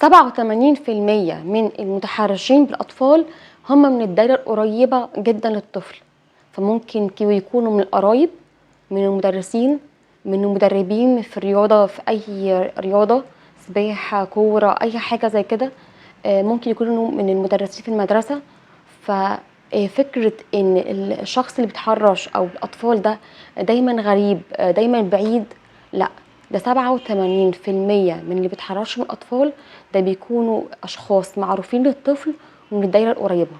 87% من المتحرشين بالأطفال هم من الدايرة القريبة جدا للطفل، فممكن يكونوا من القرايب، من المدرسين، من المدربين في الرياضة، في أي رياضة، سباحة، كورة، أي حاجة زي كده، ممكن يكونوا من المدرسين في المدرسة. ففكرة إن الشخص اللي بيتحرش أو الأطفال ده دايما غريب، دايما بعيد، لا، ده 87% من اللي بيتحرشوا من الأطفال ده بيكونوا أشخاص معروفين للطفل ومن الدايرة القريبة.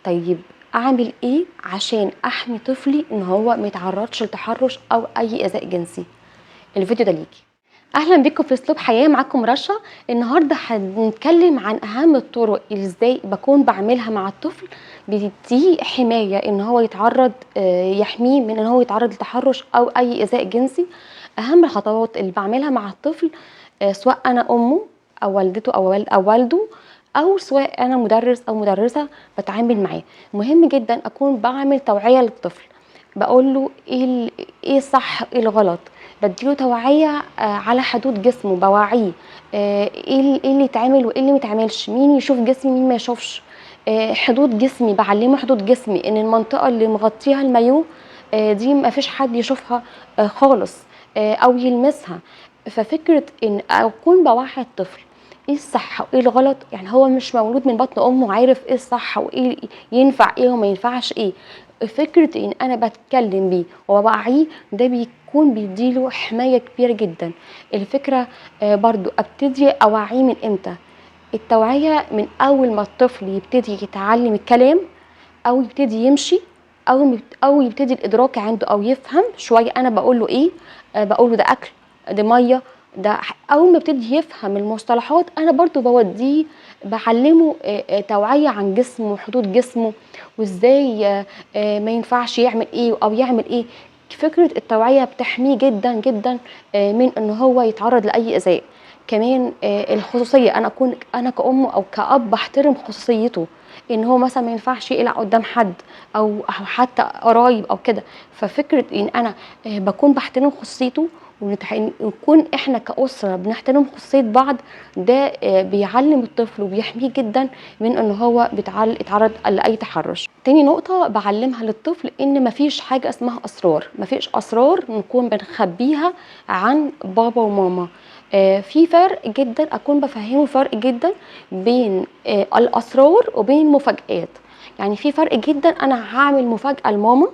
طيب أعمل إيه عشان أحمي طفلي إن هو ما يتعرضش لتحرش أو أي إيذاء جنسي؟ الفيديو ده ليكي. أهلا بيكم في أسلوب حياة، معاكم رشا. النهاردة هنتكلم عن أهم الطرق اللي إزاي بكون بعملها مع الطفل بتديه حماية إن هو يتعرض، يحميه من إن هو يتعرض لتحرش أو أي إيذاء جنسي. أهم الخطوات اللي بعملها مع الطفل، سواء أنا أمه أو والدته أو والده، أو سواء أنا مدرس أو مدرسة بتعامل معاه. مهم جدا أكون بعمل توعية للطفل، بقول له إيه الصح إيه الغلط، بديله توعية، على حدود جسمه، بوعيه، إيه اللي يتعمل وإيه اللي ما يتعملش، مين يشوف جسمي مين ما يشوفش، حدود جسمي، بعلمه حدود جسمي، إن المنطقة اللي مغطيها المايو، دي ما فيش حد يشوفها، خالص، أو يلمسها. ففكرة إن أكون بوعي الطفل إيه الصح وإيه الغلط، يعني هو مش مولود من بطن أمه عارف إيه الصح وإيه ينفع إيه وما ينفعش إيه. فكرة إن أنا بتكلم بيه وبوعيه ده بيكون بيديله حماية كبيرة جدا. الفكرة، برضو أبتدي أوعيه من إمتى؟ التوعية من أول ما الطفل يبتدي يتعلم الكلام أو يبتدي يمشي أو يبتدي الإدراك عنده أو يفهم شوية أنا بقول له إيه، بقول له ده أكل، ده مية، ده أول ما يبتدي يفهم المصطلحات أنا برضو بوديه بعلمه، توعية عن جسمه وحدود جسمه وإزاي، ما ينفعش يعمل إيه أو يعمل إيه. فكرة التوعية بتحميه جدا جدا، من إن هو يتعرض لأي إيذاء. كمان، الخصوصية، أنا أكون أنا كأم أو كأب بحترم خصوصيته، إن هو مثلا ما ينفعش يقلع قدام حد أو حتى قرايب أو كده. ففكرة إن أنا، بكون بحترم خصوصيته ونكون إحنا كأسرة بنحترم خصوصية بعض، ده، بيعلم الطفل وبيحميه جدا من إن هو يتعرض لأي تحرش. تاني نقطة بعلمها للطفل إن مفيش حاجة اسمها أسرار، مفيش أسرار نكون بنخبيها عن بابا وماما. في فرق جدا، أكون بفهمه فرق جدا بين، الأسرار وبين المفاجآت. يعني في فرق جدا، أنا هعمل مفاجأة لماما،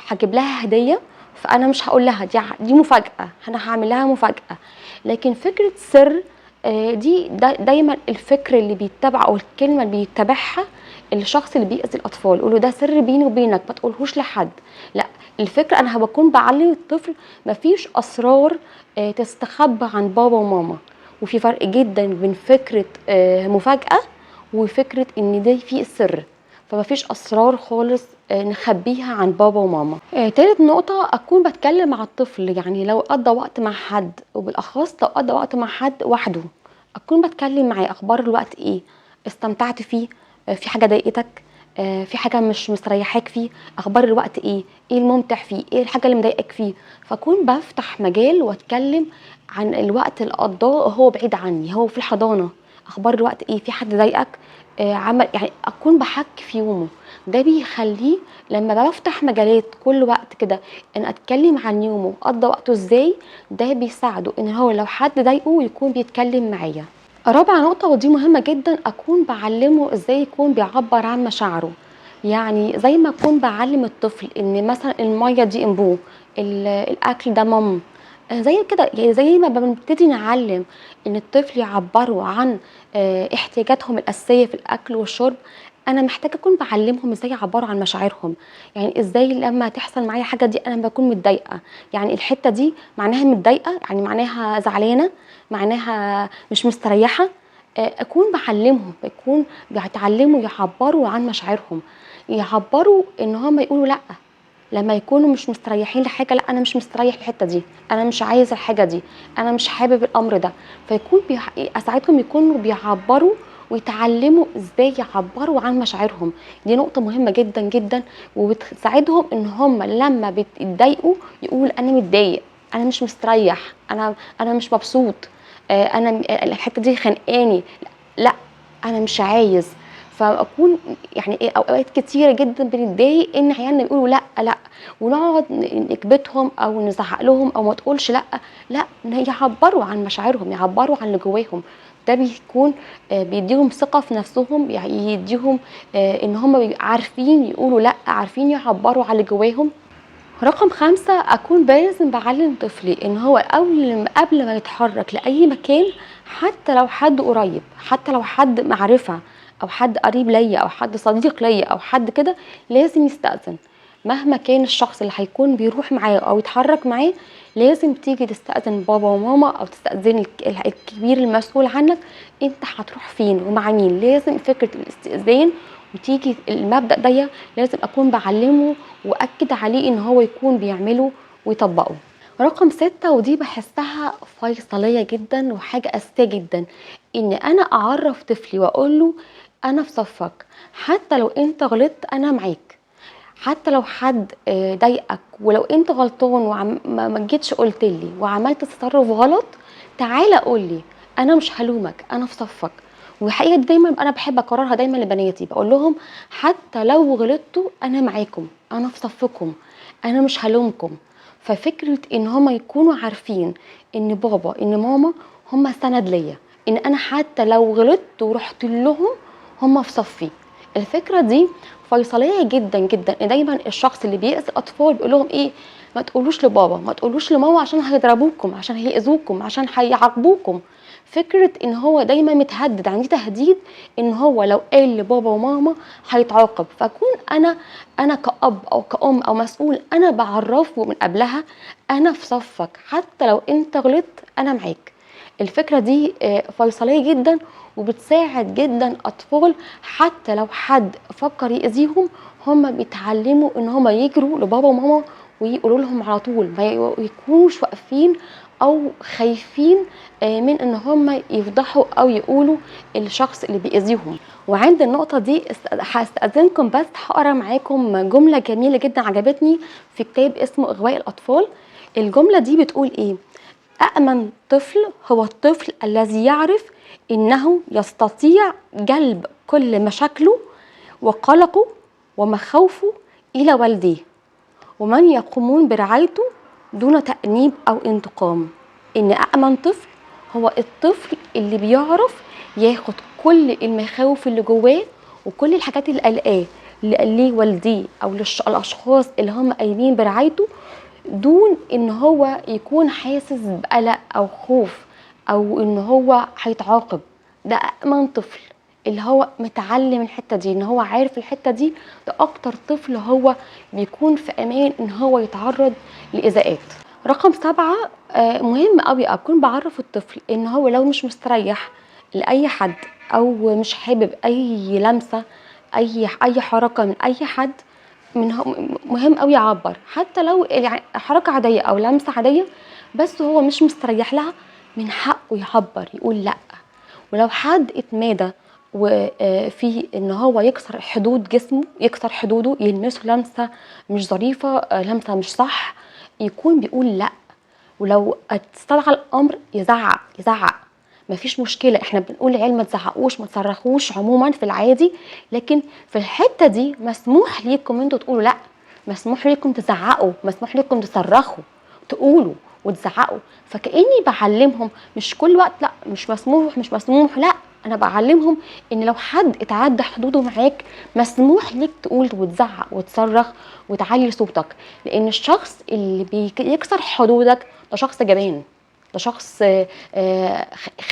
هجيب لها هدية، فأنا مش هقول لها دي مفاجأة، أنا هعمل لها مفاجأة. لكن فكرة سر، دي دايما الفكر اللي بيتبع أو الكلمة اللي بيتبعها الشخص اللي بيأذي الأطفال، يقول له ده سر بيني وبينك ما تقولهوش لحد. لا، الفكرة أنا بكون بعلم الطفل مفيش أسرار، تستخبى عن بابا وماما. وفي فرق جدا بين فكرة، مفاجأة وفكرة إن ده في سر، فمفيش أسرار خالص، نخبيها عن بابا وماما. تالت نقطة، أكون بتكلم مع الطفل، يعني لو قضى وقت مع حد، وبالأخص لو قضى وقت مع حد وحده، أكون بتكلم معاه أخبار الوقت إيه، استمتعت فيه، في حاجة ضايقتك، في حاجة مش مستريحاك فيه، أخبار الوقت إيه، إيه الممتع فيه، إيه الحاجة اللي مضايقك فيه. فأكون بفتح مجال وأتكلم عن الوقت اللي قضاه وهو بعيد عني، هو في الحضانة، أخبار الوقت إيه، في حد ضايقك، عمل، يعني أكون بحكي في يومه. ده بيخليه لما بفتح مجالات كل وقت كده إن أتكلم عن يومه قضى وقته إزاي، ده بيساعده إن هو لو حد ضايقه يكون بيتكلم معايا. رابع نقطة ودي مهمة جدا، أكون بعلمه إزاي يكون بيعبر عن مشاعره. يعني زي ما أكون بعلم الطفل إن مثلا المية دي أنبوه، الأكل ده مام، زي كده، يعني زي ما بنبتدي نعلم إن الطفل يعبروا عن، احتياجاتهم الأساسية في الأكل والشرب، أنا محتاجة أكون بعلمهم إزاي يعبروا عن مشاعرهم. يعني إزاي لما تحصل معايا حاجة دي أنا بكون متضايقة، يعني الحتة دي معناها متضايقة، يعني معناها زعلانة، معناها مش مستريحة. أكون بعلمهم، بيكون بيتعلموا يعبروا عن مشاعرهم، يعبروا إن هم يقولوا لأ لما يكونوا مش مستريحين لحاجة، لأ أنا مش مستريح الحتة دي، أنا مش عايز الحاجة دي، أنا مش حابب الأمر ده. فيكون أساعدهم يكونوا بيعبروا ويتعلموا إزاي يعبروا عن مشاعرهم. دي نقطة مهمة جدا جدا، وبتساعدهم إن هم لما بيتضايقوا يقول أنا متضايق، أنا مش مستريح، أنا مش مبسوط، أنا الحتة دي خانقاني. لا انا مش عايز. فاكون يعني ايه، اوقات كتيرة جدا بنتضايق ان عيالنا بيقولوا لا لا، ونقعد نكبتهم او نزعق لهم او ما تقولش لا لا، يعبروا عن مشاعرهم، يعبروا عن اللي جواهم. ده بيكون بيديهم ثقة في نفسهم، يعني يديهم ان هم بيبقوا عارفين يقولوا لا، عارفين يعبروا عن اللي جواهم. رقم 5، اكون لازم بعلم طفلي ان هو قبل ما يتحرك لاي مكان، حتى لو حد قريب، حتى لو حد معرفة او حد قريب ليا او حد صديق ليا او حد كده، لازم يستأذن. مهما كان الشخص اللي هيكون بيروح معاه او يتحرك معاه، لازم تيجي تستأذن بابا وماما او تستأذن الكبير المسؤول عنك، انت هتروح فين ومع مين. لازم فكرة الاستئذان وتيجي المبدأ ده لازم اكون بعلمه واكد عليه ان هو يكون بيعمله ويطبقه. رقم 6، ودي بحسها فيصلية جدا وحاجة أساسية جدا، إن أنا أعرف طفلي وأقول له أنا في صفك، حتى لو أنت غلطت أنا معاك، حتى لو حد ضايقك، ولو أنت غلطان ما جيتش قلت لي وعملت تصرف غلط، تعالى قول لي، أنا مش هلومك، أنا في صفك. والحقيقة دي دايما أنا بحب أكررها دايما لبناتي، بقول لهم حتى لو غلطتوا أنا معاكم، أنا في صفكم، أنا مش هلومكم. ففكرة إن هما يكونوا عارفين إن بابا إن ماما هما سند ليا، إن أنا حتى لو غلطت ورحت لهم هما في صفي. الفكرة دي فيصلية جدا جدا. إن دايما الشخص اللي بيأذي الأطفال بيقول لهم إيه، ما تقولوش لبابا، ما تقولوش لماما، عشان هيضربوكم، عشان هيأذوكم، عشان هيعاقبوكم. فكرة إن هو دايما متهدد، عندي تهديد إن هو لو قال لبابا وماما هيتعاقب. فأكون أنا كأب أو كأم أو مسؤول، أنا بعرفه من قبلها أنا في صفك، حتى لو أنت غلطت أنا معاك. الفكرة دي فيصلية جدا وبتساعد جدا أطفال، حتى لو حد فكر يأذيهم هم بيتعلموا إن هم يجروا لبابا وماما ويقولوا لهم على طول، ما يكونوش واقفين أو خايفين من إن هم يفضحوا أو يقولوا الشخص اللي بيأذيهم. وعند النقطة دي هستأذنكم بس هقرأ معاكم جملة جميلة جدا عجبتني في كتاب اسمه إغواء الأطفال. الجملة دي بتقول إيه؟ أأمن طفل هو الطفل الذي يعرف إنه يستطيع جلب كل مشاكله وقلقه ومخاوفه إلى والديه ومن يقومون برعايته دون تأنيب أو انتقام. إن أأمن طفل هو الطفل اللي بيعرف ياخد كل المخاوف اللي جواه وكل الحاجات اللي قلقاه اللي قال ليه والديه أو الأشخاص اللي هم قايمين برعايته، دون إن هو يكون حاسس بقلق أو خوف أو إن هو هيتعاقب. ده أأمن طفل اللي هو متعلم الحتة دي، إن هو عارف الحتة دي. ده أكتر طفل هو بيكون في أمان إن هو يتعرض لإيذاءات. رقم 7، مهم قوي أكون بعرف الطفل إن هو لو مش مستريح لأي حد أو مش حابب أي لمسة، أي حركة من أي حد، مهم قوي يعبر، حتى لو حركة عادية أو لمسة عادية بس هو مش مستريح لها، من حقه يعبر يقول لأ. ولو حد اتمادى وفي ان هو يكسر حدود جسمه، يكسر حدوده، يلمسه لمسة مش ظريفة، لمسة مش صح، يكون بيقول لأ. ولو استدعى الأمر يزعق، يزعق، مفيش مشكلة. احنا بنقول للعيال ما تزعقوش ما تصرخوش عموما في العادي، لكن في الحتة دي مسموح ليكم انتوا تقولوا لأ، مسموح ليكم تزعقوا، مسموح ليكم تصرخوا، تقولوا وتزعقوا. فكأني بعلمهم مش كل وقت لأ مش مسموح مش مسموح، لأ أنا بعلمهم إن لو حد اتعدى حدوده معاك مسموح ليك تقول وتزعق وتصرخ وتعلي صوتك، لأن الشخص اللي بيكسر حدودك ده شخص جبان، ده شخص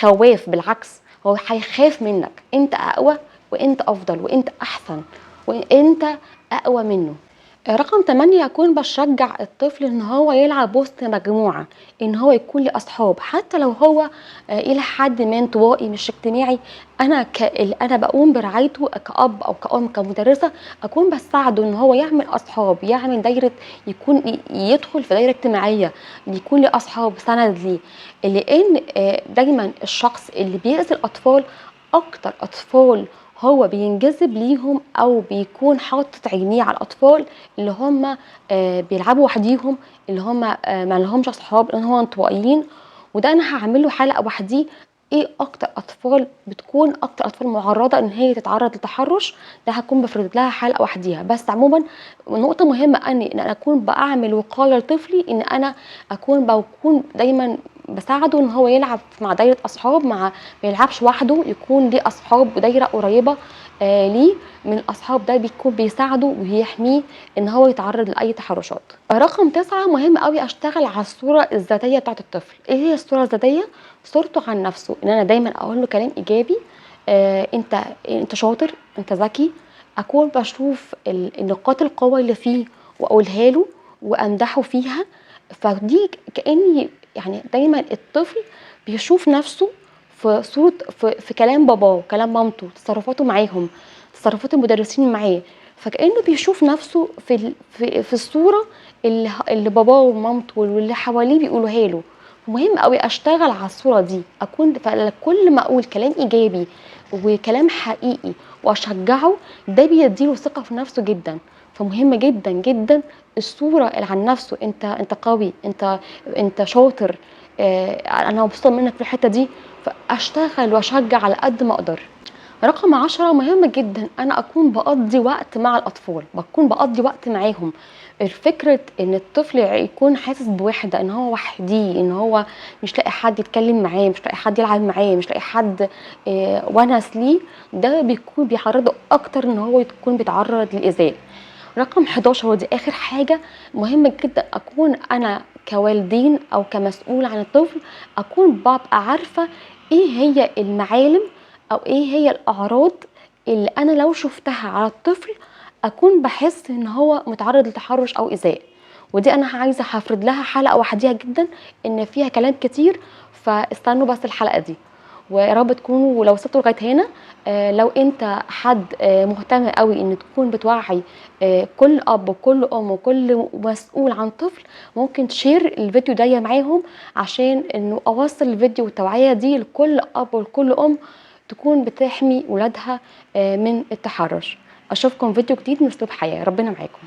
خواف، بالعكس هو هيخاف منك. أنت أقوى وأنت أفضل وأنت أحسن وأنت أقوى منه. رقم 8، أكون بشجع الطفل إن هو يلعب وسط مجموعة، إن هو يكون له أصحاب، حتى لو هو إلى حد ما انطوائي مش اجتماعي. أنا بقوم برعايته كأب أو كأم كمدرسة، أكون بساعده إن هو يعمل أصحاب، يعمل دايرة، يكون يدخل في دايرة اجتماعية، يكون له أصحاب سند ليه. لأن دايما الشخص اللي بيأذي الأطفال أكتر أطفال هو بينجذب ليهم أو بيكون حاطط عينيه على الأطفال اللي هم بيلعبوا وحديهم، اللي هم ما لهمش أصحاب، لأن هم انطوائيين. وده أنا هعمله حلقة وحدي ايه اكتر اطفال بتكون اكتر اطفال معرضه ان هي تتعرض للتحرش، ده هكون بفرد لها حلقة وحديها. بس عموما نقطة مهمة ان انا اكون بعمل وقاية لطفلي، ان انا بكون دايما بساعده ان هو يلعب مع دايرة اصحاب، ما يلعبش وحده، يكون ليه اصحاب ودايره قريبه ليه من الاصحاب، ده بيكون بيساعده ويحميه ان هو يتعرض لاي تحرشات. رقم 9 مهم قوي اشتغل على الصورة الذاتية بتاعت الطفل. ايه هي الصورة الذاتية؟ صورته عن نفسه، ان انا دايما اقول له كلام ايجابي، انت شاطر، انت ذكي، اكون بشوف النقاط القوة اللي فيه واقولها له وامدحه فيها. فدي كاني يعني دايما الطفل بيشوف نفسه في صورة، في كلام باباه وكلام مامته، تصرفاته معاهم، تصرفات المدرسين معاه، فكأنه بيشوف نفسه في الصورة اللي باباه ومامته واللي حواليه بيقولوها له. مهم قوي اشتغل على الصورة دي، اكون كل ما اقول كلام ايجابي وكلام حقيقي واشجعه، ده بيديله ثقة في نفسه جدا. فمهم جدا جدا الصورة اللي عن نفسه، انت قوي، انت شاطر، انا مبسوطة منك في الحتة دي، فاشتغل واشجع على قد ما اقدر. رقم 10 مهم جدا انا اكون بقضي وقت مع الاطفال، بكون بقضي وقت معاهم. الفكرة ان الطفل يكون حاسس بوحدة، ان هو وحدي، ان هو مش لاقي حد يتكلم معاه، مش لاقي حد يلعب معاه، مش لاقي حد ونس ليه، ده بيكون بيعرضه اكتر ان هو يكون بيتعرض للايذاء. رقم 11 ودي اخر حاجة مهمة جدا، اكون انا كوالدين او كمسؤول عن الطفل اكون ببقى عارفة ايه هي المعالم او ايه هي الاعراض اللي انا لو شفتها على الطفل اكون بحس ان هو متعرض لتحرش او ايذاء. ودي انا عايزه هفرد لها حلقة وحديها جدا ان فيها كلام كتير، فاستنوا بس الحلقة دي، ويا رب تكونوا لو وصلتوا لغاية هنا. لو انت حد مهتم قوي ان تكون بتوعي كل اب وكل ام وكل مسؤول عن طفل، ممكن تشير الفيديو ده معاهم عشان انه اوصل الفيديو والتوعية دي لكل اب ولكل ام تكون بتحمي ولادها من التحرش. اشوفكم فيديو جديد من اسلوب حياة. ربنا معاكم.